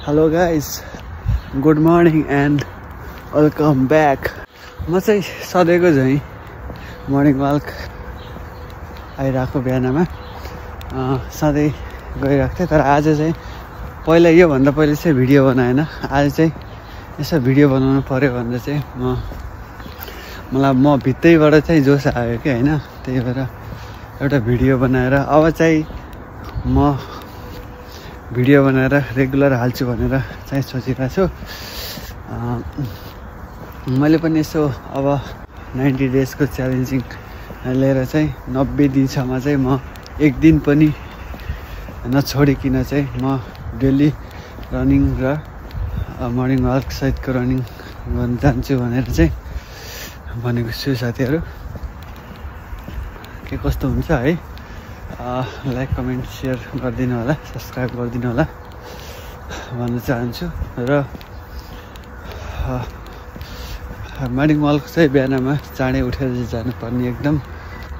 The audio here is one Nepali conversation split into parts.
Hello guys, good morning and welcome back. म चाहिँ सधैँको झैँ मर्निङ वाक आइरहेको बिहानमा सधैँ गइरहेको थिएँ। तर आज चाहिँ पहिला योभन्दा पहिले चाहिँ भिडियो बनाएन। आज चाहिँ यसो भिडियो बनाउनु पऱ्यो भनेर चाहिँ मलाई म भित्रैबाट चाहिँ जोस आयो कि होइन, त्यही भएर एउटा भिडियो बनाएर अब चाहिँ म भिडियो बनाएर रेगुलर हाल्छु भनेर चाहिँ सोचिरहेको छु। मैले पनि यसो अब 90 डेजको च्यालेन्जिङ लिएर चाहिँ 90 दिनसम्म चाहिँ म एक दिन पनि नछोडिकन चाहिँ म डेली रनिङ र मर्निङ वाक सहितको रनिङ गर्न जान्छु भनेर चाहिँ भनेको छु। साथीहरू के कस्तो हुन्छ है, लाइक कमेन्ट सेयर गरिदिनु होला, सब्सक्राइब गरिदिनु होला भन्न चाहन्छु। र मर्निङ वाक चाहिँ बिहानमा चाँडै उठेर जानुपर्ने एकदम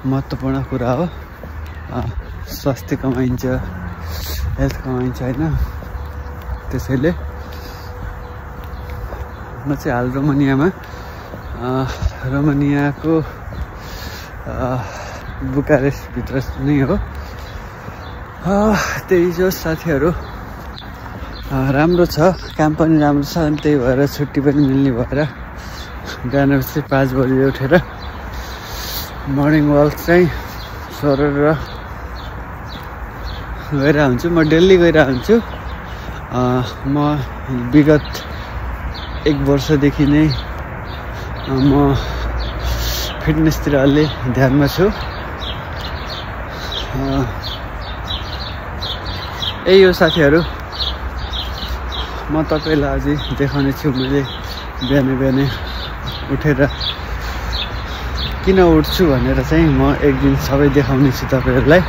महत्त्वपूर्ण कुरा हो। स्वास्थ्य कमाइन्छ, हेल्थ कमाइन्छ होइन। त्यसैले म चाहिँ हाल रोमानियाको बुकारेस्टभित्र नै हो। त्यही जो साथीहरू राम्रो छ, काम पनि राम्रो छ, अनि त्यही भएर छुट्टी पनि मिल्ने भएर बिहान चाहिँ 5 बजी उठेर मर्निङ वाक चाहिँ गरेर गइरहेको हुन्छु। म डेली गइरहेको हुन्छु। म विगत 1 वर्षदेखि नै म फिटनेसतिर अलि ध्यानमा छु। यही हो साथीहरू, म तपाईँलाई अझै देखाउने छु मैले बिहानै उठेर किन उठ्छु भनेर चाहिँ म एक दिन सबै देखाउने छु तपाईँहरूलाई।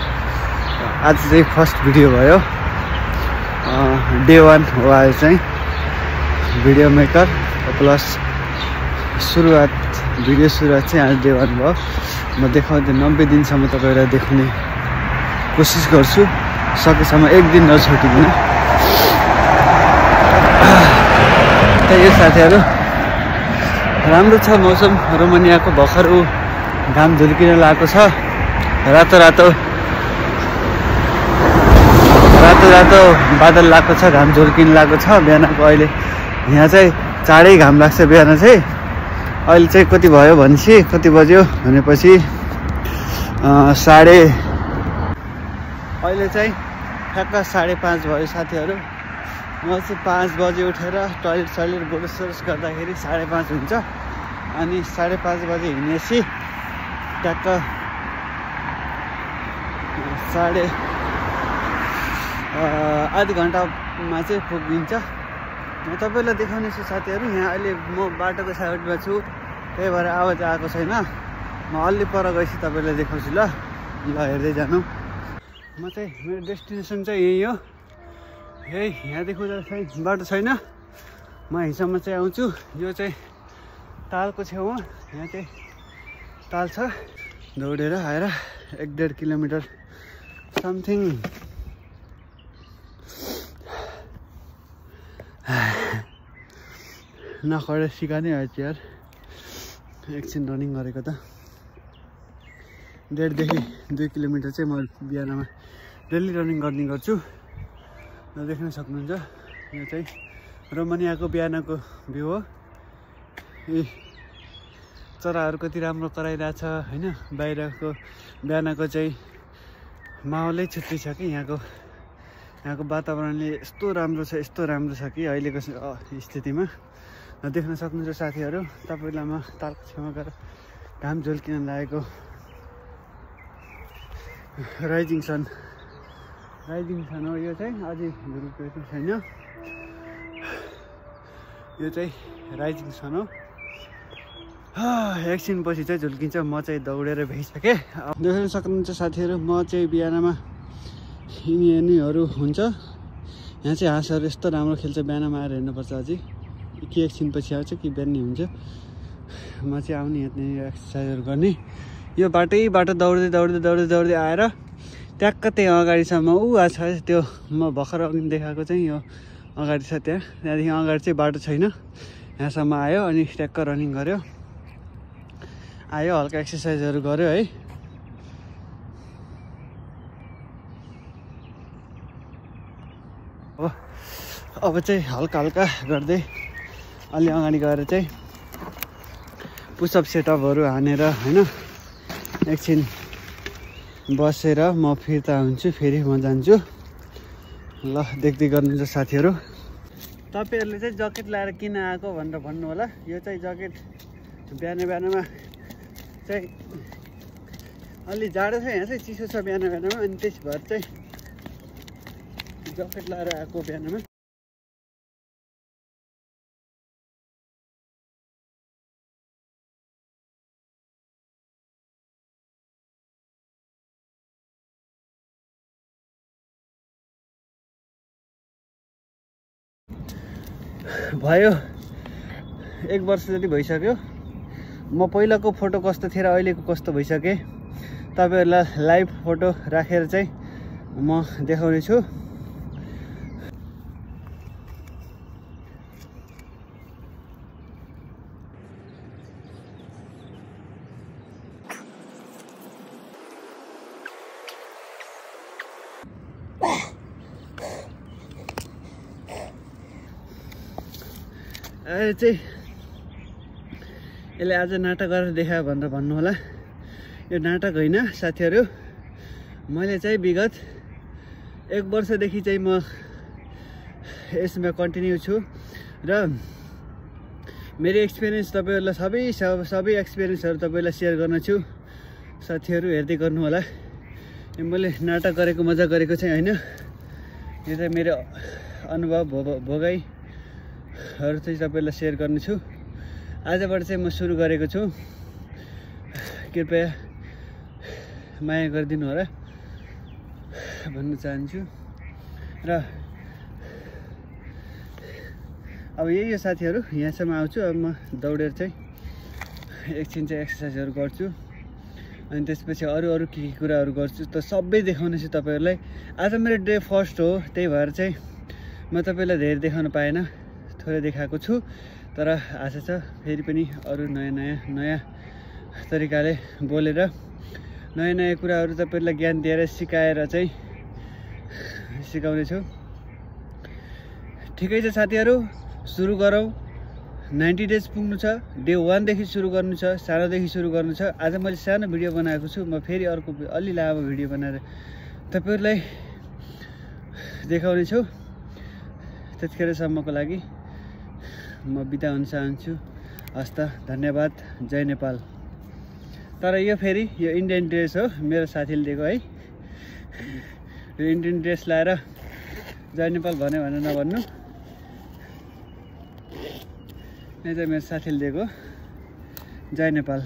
आज चाहिँ फर्स्ट भिडियो भयो, डे 1 हो आज चाहिँ भिडियो मेकर प्लस भिडियो सुरुवात चाहिँ आज डे 1 भयो। म देखाउँदै 90 दिनसम्म तपाईँलाई देखाउने कोसिस गर्छु, सकेसम्म एक दिन नछोडिकन। त्यही हो साथीहरू, राम्रो छ मौसम रोमानियाको। भर्खर घाम झुल्किन लागेको छ, रातो बादल लागेको छ, घाम झुल्किन लागेको छ बिहानको। अहिले यहाँ चाहिँ चाँडै घाम लाग्छ बिहान चाहिँ। अहिले चाहिँ कति भयो भनेपछि, कति बज्यो भनेपछि अहिले चाहिँ ठ्याक्क 5:30 भयो साथीहरू। म चाहिँ 5 बजी उठेर टोइलेट ब्रस गर्दाखेरि 5:30 हुन्छ। अनि 5:30 बजी हिँडेपछि ट्याक्क आधी घन्टामा चाहिँ पुगिन्छ। म तपाईँलाई देखाउने छु साथीहरू। यहाँ अहिले म बाटोको साइडमा छु, त्यही भएर आवाज आएको छैन। म अलि पर गएपछि तपाईँलाई देखाउँछु। ल हेर्दै जानु। म चाहिँ मेरो डेस्टिनेसन चाहिँ यही हो। यहाँदेखि उता चाहिँ बाटो छैन, म यहीँसम्म चाहिँ आउँछु। यो चाहिँ तालको छेउमा, यहाँ चाहिँ ताल छ। दौडेर आएर 1.5 किलोमिटर समथिङ नखडे सिकानै आयो यार। एकछिन रनिङ गरेको त 1.5देखि 2 किलोमिटर चाहिँ म बिहानमा डेली रनिङ गर्ने गर्छु। देख्न सक्नुहुन्छ, यो चाहिँ रोमानियाको बिहानको भ्यू हो। चराहरू कति राम्रो कराइरहेछ होइन। बाहिरको बिहानको चाहिँ माहौलै छुट्टै छ कि यहाँको वातावरणले यस्तो राम्रो छ कि अहिलेको स्थितिमा। देख्न सक्नुहुन्छ साथीहरू, तपाईँलाई म तालको छेउमा गएर घाम झुल्किन लागेको राइजिङ सन हो। यो चाहिँ अझै झुल्केको छैन, यो चाहिँ राइजिङ सन हो। एकछिन पछि चाहिँ झुल्किन्छ। म चाहिँ दौडेर भइसकेँ। देख्न सक्नुहुन्छ साथीहरू, म चाहिँ बिहानमा यिनीहरू हुन्छ। यहाँ चाहिँ हाँसहरू यस्तो राम्रो खेल्छ। बिहानमा आएर हेर्नुपर्छ अझै, कि एकछिन पछि आउँछ कि बिहान हुन्छ। म चाहिँ आउने यहाँ एक्सर्साइजहरू गर्ने। यो बाटो दौड्दै आएर ट्याक्क त्यही अगाडिसम्म आछ त्यो म भर्खर अघि देखाएको चाहिँ यो अगाडि छ त्यहाँदेखि अगाडि चाहिँ बाटो छैन, यहाँसम्म आयो अनि ट्याक्क रनिङ गर्यो, आयो हल्का एक्सर्साइजहरू गर्यो है। अब चाहिँ हल्का हल्का गर्दै अलि अगाडि गएर चाहिँ पुसअप सेटअपहरू हानेर होइन एकछिन बसेर म फिर्ता हुन्छु, फेरि म जान्छु। ल देख्दै गर्नुहुन्छ साथीहरू। तपाईँहरूले चाहिँ ज्याकेट लाएर किन आएको भनेर भन्नु होला। यो चाहिँ ज्याकेट बिहानमा चाहिँ अलि जाडो छ, यहाँ चाहिँ चिसो छ बिहानमा, अनि त्यस भएर चाहिँ ज्याकेट लाएर आएको बिहानमा। भयो 1 वर्ष जति भइसक्यो। म पहिलाको फोटो कस्तो थिएँ र अहिलेको कस्तो भइसकेँ तपाईँहरूलाई लाइभ फोटो राखेर चाहिँ म देखाउने छु। चाहिँ यसले आज नाटक गरेर देखायो भनेर भन्नु होला। यो नाटक होइन साथीहरू, मैले चाहिँ विगत 1 वर्षदेखि चाहिँ म यसमा कन्टिन्यू छु र मेरो एक्सपिरियन्स तपाईँहरूलाई सबै एक्सपिरियन्सहरू तपाईँलाई सेयर गर्न छु। साथीहरू हेर्दै गर्नु होला। यो मैले नाटक गरेको मजा गरेको चाहिँ होइन, यो चाहिँ मेरो अनुभव भोगाइहरू चाहिँ तपाईँलाई सेयर गर्नेछु। आजबाट चाहिँ म सुरु गरेको छु, कृपया माया गरिदिनु होला भन्न चाहन्छु। र अब यही हो साथीहरू, यहाँसम्म आउँछु। अब म दौडेर चाहिँ एकछिन चाहिँ एक्सर्साइजहरू गर्छु, अनि त्यसपछि अरू के कुराहरू गर्छु त सबै देखाउने छु तपाईँहरूलाई। आज मेरो डे फर्स्ट हो, त्यही भएर चाहिँ म तपाईँलाई धेरै देखाउन पाएन, थोरै देखाएको छु। तर आशा छ फेरि पनि अरू नयाँ तरिकाले बोलेर नयाँ कुराहरू तपाईँहरूलाई ज्ञान दिएर सिकाएर चाहिँ सिकाउने छु। ठिकै छ साथीहरू, सुरु गरौँ। 90 डेज पुग्नु छ, डे 1 देखि सुरु गर्नु छ, सानोदेखि सुरु गर्नु छ। आज मैले सानो भिडियो बनाएको छु, म फेरि अर्को अलि लामो भिडियो बनाएर तपाईँहरूलाई देखाउने छु। त्यतिखेरसम्मको लागि म बिदा हुन चाहन्छु। हस् त, धन्यवाद। जय नेपाल। तर यो फेरि यो इन्डियन ड्रेस हो, मेरो साथीले दिएको है। यो इन्डियन ड्रेस लाएर जय नेपाल भन्यो भनेर नभन्नु, यो चाहिँ मेरो साथीले दिएको। जय नेपाल।